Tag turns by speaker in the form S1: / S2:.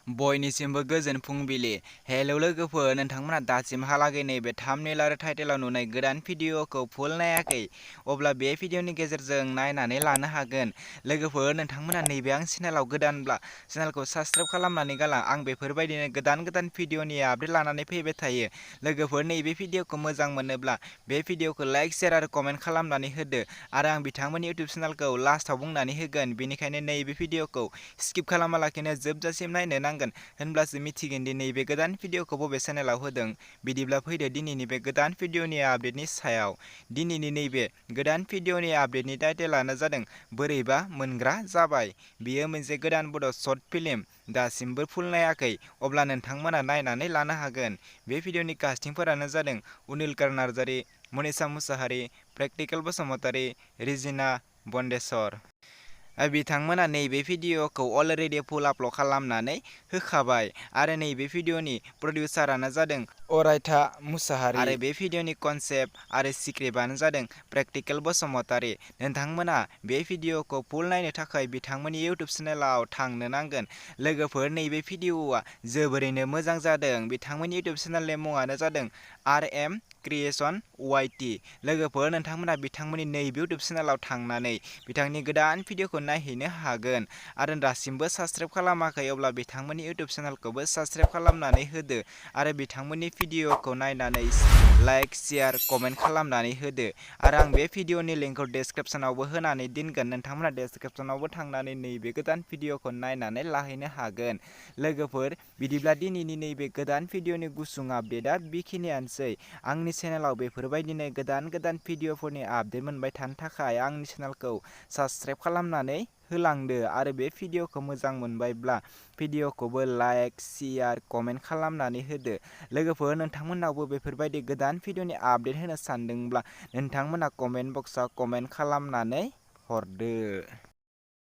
S1: बयनिसिमबो गोजोन फुंबिलि। हेलौ लोगोफोर, नोंथांमोना दासिमहालागै नैबे थाम्बनेल आरो टाइटेलाव नुनाय गोदान भिडिअखौ फुल नायाखै, अब्ला बे भिडिअनि गेजेरजों नायनानै लानो हागोन। लोगोफोर, नोंथांमोना नैबे आं चेनेलाव गोदानब्ला चेनेलखौ साबस्क्राइब खालामनानै गालां। आं बेफोरबायदिनो गोदान भिडिअनि आपडेट लानानै फैबाय थायो। लोगोफोर, नैबे भिडिअखौ मोजां मोनोब्ला बे भिडिअखौ लाइक, शेयार आरो कमेन्ट खालामनानै होदो आरो आं बिथांमोननि इउटिउब चेनेलखौ लास्टआव बुंनानै होगोन। बेनिखायनो नैबे भिडिअखौ स्किप खालामालाखिनो जोबजासिम नायनो नांगोन, होनब्लासो मिथिगोन दि नैबे गोदान भिडिअखौ बबे चेनेलाव होदों। बिदिब्ला फैदो दिनैनि बे गोदान भिडिअनि आपडेटनि सायाव। दिनैनि नैबे गोदान भिडिअनि आपडेटनि टाइटेलानो जादों बोरैबा मोनग्रा जाबाय। बेयो मोनसे गोदान बड' शर्ट फिल्म। दासिमबो फुल नायाखै, अब्ला नोंथांमोना नायनानै लानो हागोन। बे भिडिअनि कास्टिंफोरानो जादों उनिलकार नार्जारि, मनिसा मुसाहारि, प्रेक्टिकेल बसुमतारि, रिजिना बन्देसर। बिथांमोना नैबे भिडिअखौ अलरेडि फुल आपल'ड खालामनानै होखाबाय आरो नैबे भिडिअनि प्रडिउसारानो जादों अरायथा मुसाहारि आरो बे भिडिअनि कनसेप्ट आरो स्क्रिप्टआनो जादों प्रेक्टिकेल बसुमतारि। नोंथांमोना बे भिडिअखौ फुल नायनो थाखाय बिथांमोननि इउटिउब चेनेलाव थांनो नांगोन। लोगोफोर, नैबे भिडिअआ जोबोरैनो मोजां जादों। बिथांमोननि इउटिउब चेनेलनि मुङानो जादों RM क्रिएशन YT। लोगोफोर, नोंथांमोना बिथांमोननि नैबे इउटिउब चेनेलाव थांनानै बिथांनि गोदान भिडिअखौ नायहैनो हागोन आरो दासिमबो साबस्क्राइब खालामाखै, अब्ला बिथांमोननि इउटिउब चेनेलखौबो साबस्क्राइब खालामनानै होदो आरो बिथांमोननि भिडिअखौ नायनानै लाइक, शेयार, कमेन्ट खालामनानै होदो आरो आं बे भिडिअनि लिंकखौ डेसक्रिप्शनावबो होनानै दोनगोन। नोंथांमोना डेसक्रिप्शनावबो थांनानै नैबे गोदान भिडिअखौ नायनानै लाहैनो हागोन। लोगोफोर, बिदिब्ला दिनैनि नैबे गोदान भिडिअनि गुसुं आपडेटआ बेखिनियानोसै। आंनि चेनेलाव बेफोरबायदिनो गोदान भिडिअफोरनि आपडेट मोनबाय थानो थाखाय आंनि चेनेलखौ साबस्क्राइब खालामनानै होलांदो आरो बे भिडिअखौ मोजां मोनबायब्ला भिडिअखौबो लाइक, शेयार, कमेन्ट खालामनानै होदो। लोगोफोर, नोंथांमोनावबो बेफोरबायदि गोदान भिडिअनि आपडेट होनो सानदोंब्ला नोंथांमोना कमेन्ट बक्सआव कमेन्ट खालामनानै हरदो।